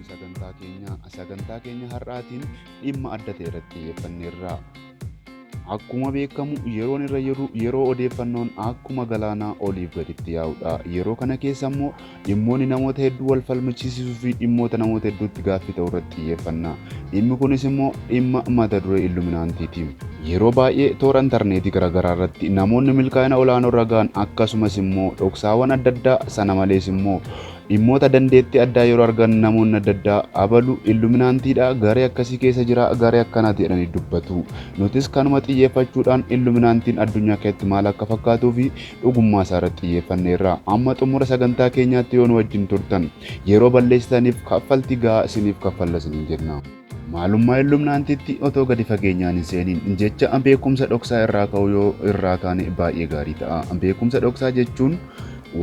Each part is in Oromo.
Hordoftoonni sagantaa keenyaa, sagantaa keenya har'aatiin dhimma adda ta'e irratti xiyyeeffanneerra. Akkuma beekamu yeroon irra jiru yeroo odeeffannoon akkuma galaanaa oliif gaditti yaa'udha. Yeroo kana keessa immoo dhimmoonni namoota hedduu wal falmisiisuu fi dhimmoota namoota hedduutti gaaffii ta'u irratti xiyyeeffanna. Dhimmi kunis immoo dhimma mata duree Illuminaantiiti. Yeroo baay'ee toora intarneetii garaagaraa irratti namoonni milkaa'ina olaanoo irra ga'an, akkasumas immoo dhoksaawwan adda addaa, sana malees immoo dhimmoota dandeettii addaa yeroo argan, namoonni adda addaa abalu Illuminaantiidha, garee akkasii keessa jira, garee akkanaati jedhanii dubbatu. Nutis kanuma xiyyeeffachuudhaan Illuminaantiin addunyaa keessatti maal akka fakkaatuu fi dhugummaa isaa irratti xiyyeeffanneerra. Amma xumura sagantaa keenyaatti yoo nu wajjin turtan yeroo balleessitaniif kaffaltii gahaa isiniif kaffalla isiniin jenna. Maalummaa Illuminaantiitti otoo gadi fageenyaan hin seeniin jecha beekumsa dhoksaa irraa ka'u yoo irraa kaane baay'ee gaarii ta'a. Beekumsa dhoksaa jechuun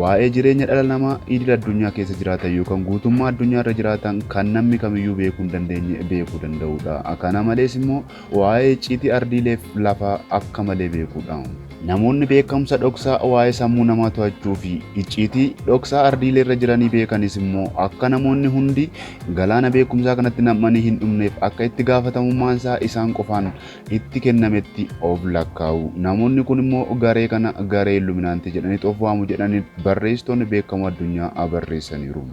waa'ee jireenya dhala namaa idil addunyaa keessa jiraatan yookaan guutummaa addunyaa irra jiraatan kan namni kamiyyuu beekuu hin dandeenye beekuu danda'udha. Kana malees immoo waa'ee icciitii ardiileef lafaa akka malee beekuudha. Namoonni beekumsa dhoksaa waa'ee sammuu namaa to'achuu fi icciitii dhoksaa ardiilee irra jiranii beekanis immoo akka namoonni hundi galaana beekumsaa kanatti nam'anii hin dhumneef akka itti gaafatamummaan isaa isaan qofaan itti kennametti of lakkaa'u. Namoonni kun immoo garee kana garee Illuminaantii jedhanii of waamu jedhanii barreessitoonni beekamoo addunyaa barreessaniiru.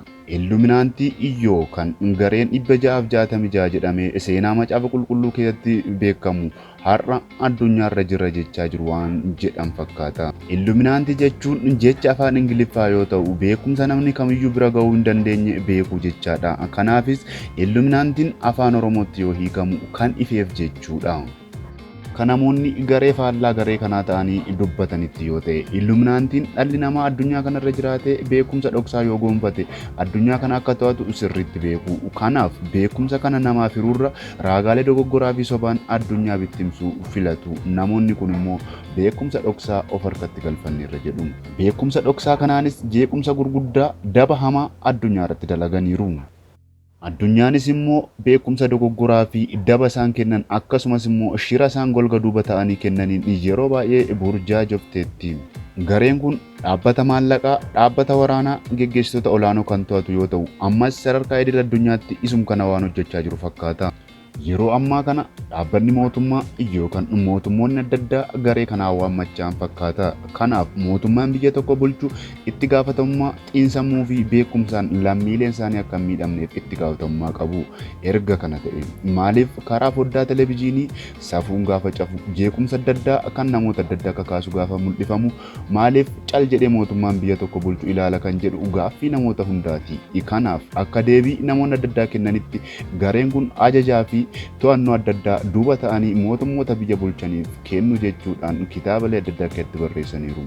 Illuminaantii yookaan gareen 666 jedhamee seenaa Macaafa Qulqulluu keessatti beekamu har'a addunyaarra jira jechaa jiru waan jedhan fakkaata. Illuminaantii jechuun jecha afaan Ingiliffaa yoo ta'u, beekumsa namni kamiyyuu bira ga'uu hin dandeenye beekuu jechaadha. Kanaafis Illuminaantiin afaan Oromootti yoo hiikamu kan ifeef jechuudha. Kan namoonni garee faallaa garee kanaa ta'anii dubbatanitti yoo ta'e, Illuminaantiin dhalli namaa addunyaa kanarra jiraate beekumsa dhoksaa yoo gonfate addunyaa kana akka to'atu sirriitti beeku. Kanaaf beekumsa kana namaaf hiruurra raagaalee dogoggoraa fi sobaan addunyaa bittimsuu filatu. Namoonni kun immoo beekumsa dhoksaa of harkatti galfanneerra jedhu. Beekumsa dhoksaa kanaanis jeequmsa gurguddaa, daba hamaa addunyaa irratti dalaganiiru. Addunyaanis immoo beekumsa dogoggoraa fi daba isaan kennan, akkasumas immoo shira isaan golga duuba ta'anii kennaniin yeroo baay'ee burjaajofteetti. Gareen kun dhaabbata maallaqaa, dhaabbata waraanaa, geggeessitoota olaanoo kan to'atu yoo ta'u, ammas sadarkaa idil addunyaatti isum kana waan hojjechaa jiru fakkaata. Yeroo ammaa kana dhaabbanni mootummaa yookaan mootummoonni adda addaa garee kanaan waan machaa'an fakkaata. Kanaaf mootummaan biyya tokko bulchu itti gaafatamummaa xiinsammuu fi beekumsaan lammiileen isaanii akka hin miidhamneef itti gaafatamummaa qabu. Erga kana ta'e maaliif karaa foddaa televezyiinii safuun gaafa cafu, jeequmsa adda addaa kan namoota adda addaa kakaasu gaafa mul'ifamu maaliif cal jedhee mootummaan biyya tokko bulchu ilaala kan jedhu gaaffii namoota hundaati. Kanaaf akka deebii namoonni adda addaa kennanitti gareen kun ajajaa fi to'annoo adda addaa duuba ta'anii mootummoota biyya bulchaniif kennu jechuudhaan kitaabilee adda addaa keessatti barreessaniiru.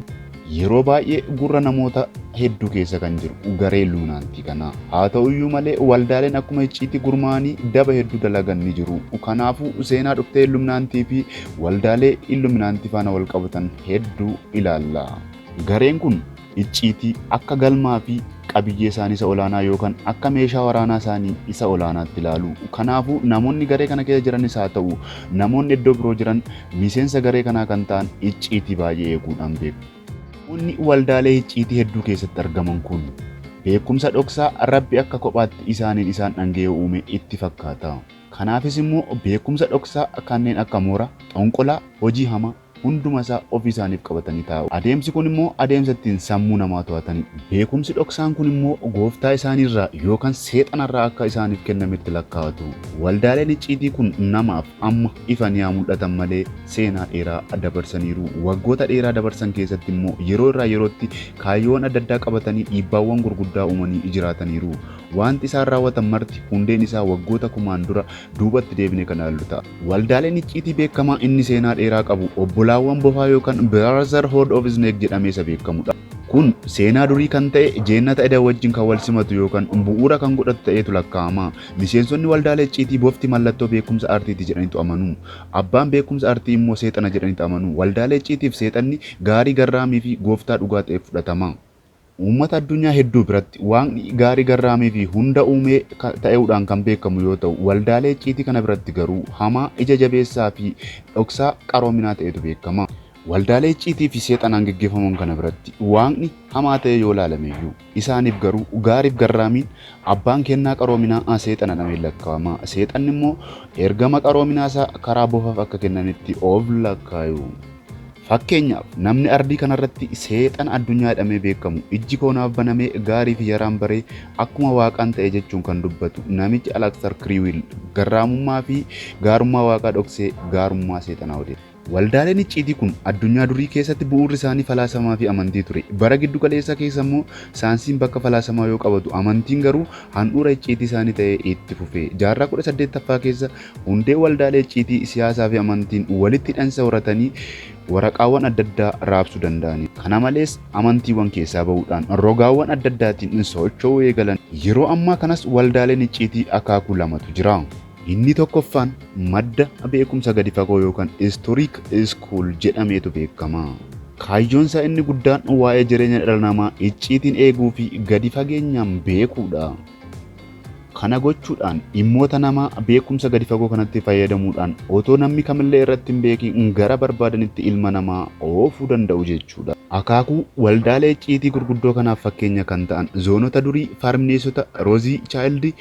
Yeroo baay'ee gurra namoota hedduu keessa kan jiru garee Illuminaantii kana. Haa ta'uyyuu malee waldaaleen akkuma icciitii gurmaa'anii daba hedduu dalagan ni jiru. Kanaafuu seenaa dhuftee Illuminaantii fi waldaalee Illuminaantii faana wal qabatan hedduu ilaalla. Gareen kun icciitii akka galmaa fi qabiyyee isaanii isa olaanaa yookaan akka meeshaa waraanaa isaanii isa olaanaatti ilaalu. Kanaafuu namoonni garee kana keessa jiranis haa ta'u namoonni iddoo biroo jiran miseensa garee kanaa kan ta'an icciitii baay'ee eeguudhaan beeku. Namoonni waldaalee icciitii hedduu keessatti argaman kun beekumsa dhoksaa Rabbi akka kophaatti isaaniin isaan dhanga'ee uume itti fakkaata. Kanaafis immoo beekumsa dhoksaa kanneen akka moora, xonqolaa, hojii hamaa hunduma isaa ofii isaaniif qabatanii taa'u. Adeemsi kun immoo adeemsa ittiin sammuu namaa to'atanidha. Beekumsi dhoksaan kun immoo gooftaa isaaniirraa yookaan seexanarraa akka isaaniif kennametti lakkaa'atu. Waldaaleen icciitii kun namaaf amma ifanii haa mul'atan malee seenaa dheeraa dabarsaniiru. Waggoota dheeraa dabarsan keessatti immoo yeroo irraa yerootti kaayyoowwan adda addaa qabatanii dhiibbaawwan gurguddaa uumanii jiraataniiru. Wanti isaan raawwatan marti hundeen isaa waggoota kumaan dura duubatti deebine kan ilaallu ta'a. Waldaaleen icciitii beekamaa inni seenaa dheeraa qabu obbolaawwan bofaa yookaan Brotherhood of Snake jedhamee isa beekamudha. Kun seenaa durii kan ta'e jeennata eda wajjin kan wal simatu yookaan bu'uura kan godhatu ta'eetu lakkaa'ama. Miseensonni waldaalee icciitii bofti mallattoo beekumsa aartiiti jedhaniitu amanu. Abbaan beekumsa aartii immoo seexana jedhaniitu amanu. Waldaalee icciitiif seexanni gaarii garraamii fi gooftaa dhugaa ta'eef fudhatama. Uummata addunyaa hedduu biratti waaqni gaarii garraamii fi hunda uumee ta'uudhaan kan beekamu yoo ta'u, waldaalee icciitii kana biratti garuu hamaa, ija jabeessaa fi dhoksaa qaroominaa ta'etu beekama. Waldaalee icciitii fi seexanaan geggeeffaman kana biratti waaqni hamaa ta'e yoo ilaalame iyyuu isaaniif garuu gaariif garraamiin abbaan kennaa qaroominaa seexana jedhamee lakkaa'ama. Seexanni immoo ergama qaroominaa isaa karaa bofaaf akka kennanitti of lakkaayu. Fakkeenyaaf namni ardii kanarratti seexana addunyaa jedhamee beekamu ijji koo naaf banamee gaarii fi yaraan baree akkuma waaqaan ta'e jechuun kan dubbatu namichi Alaksar Kiriwiil garraamummaa fi gaarummaa waaqaa dhoksee gaarummaa seexanaa odeessa. Waldaaleen icciitii kun addunyaa durii keessatti bu'uurri isaanii falaasamaa fi amantii ture. Bara giddu galeessaa keessa immoo saayinsiin bakka falaasamaa yoo qabatu amantiin garuu handhuura icciitii isaanii ta'ee itti fufe. Jaarraa 18ffaa keessa hundee waldaalee icciitii siyaasaa fi amantiin walitti hidhansa horatanii waraqaawwan adda addaa raabsuu danda'ani. Kana malees amantiiwwan keessaa ba'uudhaan rogaawwan adda addaatiin socho'uu eegalan. Yeroo ammaa kanas waldaaleen icciitii akaakuu lamatu jira. Inni tokkoffaan madda beekumsa gadi fagoo yookaan Historic School jedhameetu beekama. Kaayyoon isaa inni guddaan waa'ee jireenya dhala namaa icciitiin eeguu fi gadi fageenyaan beekuudha. Kana gochuudhaan dhimmoota namaa beekumsa gadi fagoo kanatti fayyadamuudhaan otoo namni kamillee irratti hin beekin gara barbaadanitti ilma namaa oofuu danda'u jechuudha. Akaakuu waldaalee icciitii gurguddoo kanaaf fakkeenya kan ta'an zoonota durii, faarmineessota, Roozii Chaayildi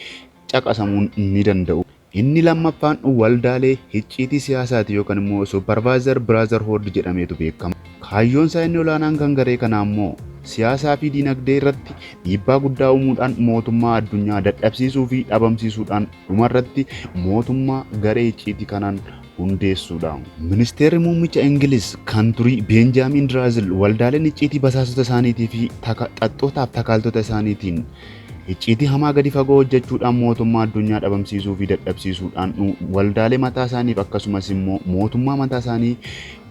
caqasamuun ni danda'u. Inni lammaffaan waldaalee icciitii siyaasaati yookaan immoo Supervisor Brotherhood jedhameetu beekama. Kaayyoon isaa inni olaanaan kan garee kanaa immoo siyaasaa fi diinagdee irratti dhiibbaa guddaa uumuudhaan mootummaa addunyaa dadhabsiisuu fi dhabamsiisuudhaan dhumarratti mootummaa garee icciitii kanaan hundeessuudha. Ministeerri muummicha Ingiliz kan turii Beenjaamin Diraazil waldaaleen icciitii basaasota isaaniitii fi xaxxootaaf takaaltota isaaniitiin icciitii hamaa gadi fagoo hojjechuudhaan mootummaa addunyaa dhabamsiisuu fi dadhabsiisuudhaan waldaalee mataa isaaniif akkasumas immoo mootummaa mataa isaanii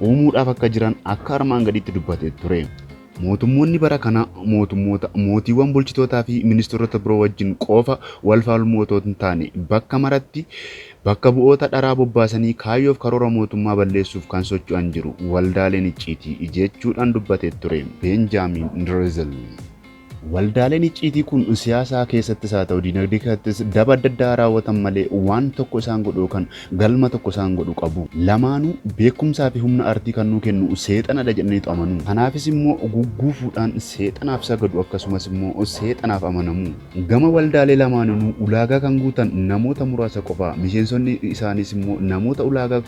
uumuudhaaf akka jiran akka armaan gaditti dubbatee ture. Mootummoonni bara kana mootummoota mootiiwwan bulchitootaa fi ministeerota biroo wajjin qofa wal falmuu otoo hin taane bakka maratti bakka bu'oota dharaa bobbaasanii kaayyoof karoora mootummaa balleessuuf kan socho'an jiru waldaaleen icciitii jechuudhaan dubbatee ture Beenjaamin Diriizil. Waldaaleen icciitii kun siyaasaa keessattis haa ta'u diinagdee keessattis daba adda addaa raawwatan malee waan tokko isaan godhu yookaan galma tokko isaan godhu qabu. Lamaanuu beekumsaa fi humna artii kan nuu kennu seexanadha jedhaniitu amanu. Kanaafis immoo gugguufuudhaan seexanaaf sagadu akkasumas immoo seexanaaf amanamu. Gama waldaalee lamaaninuu ulaagaa kan guutan namoota muraasa qofa. Miseensonni isaaniis immoo namoota ulaagaa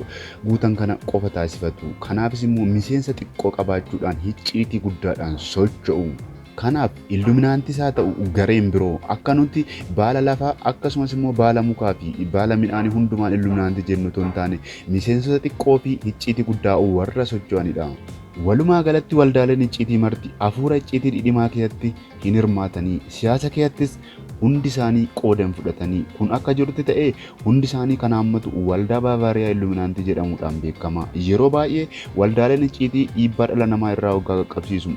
guutan kana qofa taasifatu. Kanaafis immoo miseensa xiqqoo qabaachuudhaan icciitii guddaadhaan socho'u. Kanaaf illuminaantis haa ta'u gareen biroo akka nuti baala lafaa akkasumas immoo baala mukaa fi baala midhaanii hundumaan illuminaantii jennu otoo hin taane miseensota xiqqoo fi icciitii guddaa warra socho'anidha. Walumaa galatti waldaaleen icciitii marti hafuura icciitii dhidhimaa keessatti hin hirmaatanii siyaasa keessattis hundi isaanii qooda hin fudhatanii kun akka jirutti ta'ee hundi isaanii kan haammatu waldaa Baavaariyaa Illuminaantii jedhamuudhaan beekama. Yeroo baay'ee waldaaleen icciitii dhiibbaa dhala namaa irraa hoggaa qaqqabsiisu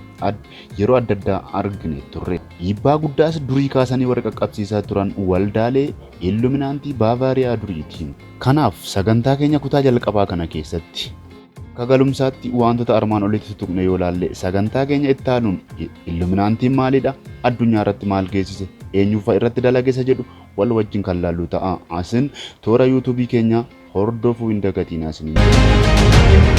yeroo adda addaa argine turre. Dhiibbaa guddaas durii kaasanii warra qaqqabsiisaa turan waldaalee Illuminaantii Baavaariyaa duriiti. Kanaaf sagantaa keenya kutaa jalqabaa kana keessatti akka galumsaatti wantoota armaan olitti tuqne yoo ilaalle sagantaa keenya itti aanuun Illuminaantiin maalidha? Addunyaa irratti maal geessise? Eenyuufaa irratti dalagesa jedhu wal wajjin kan laallu ta'a. Asin toora yuutuubii keenya hordofuu hin dagatinaa isiniin jedha.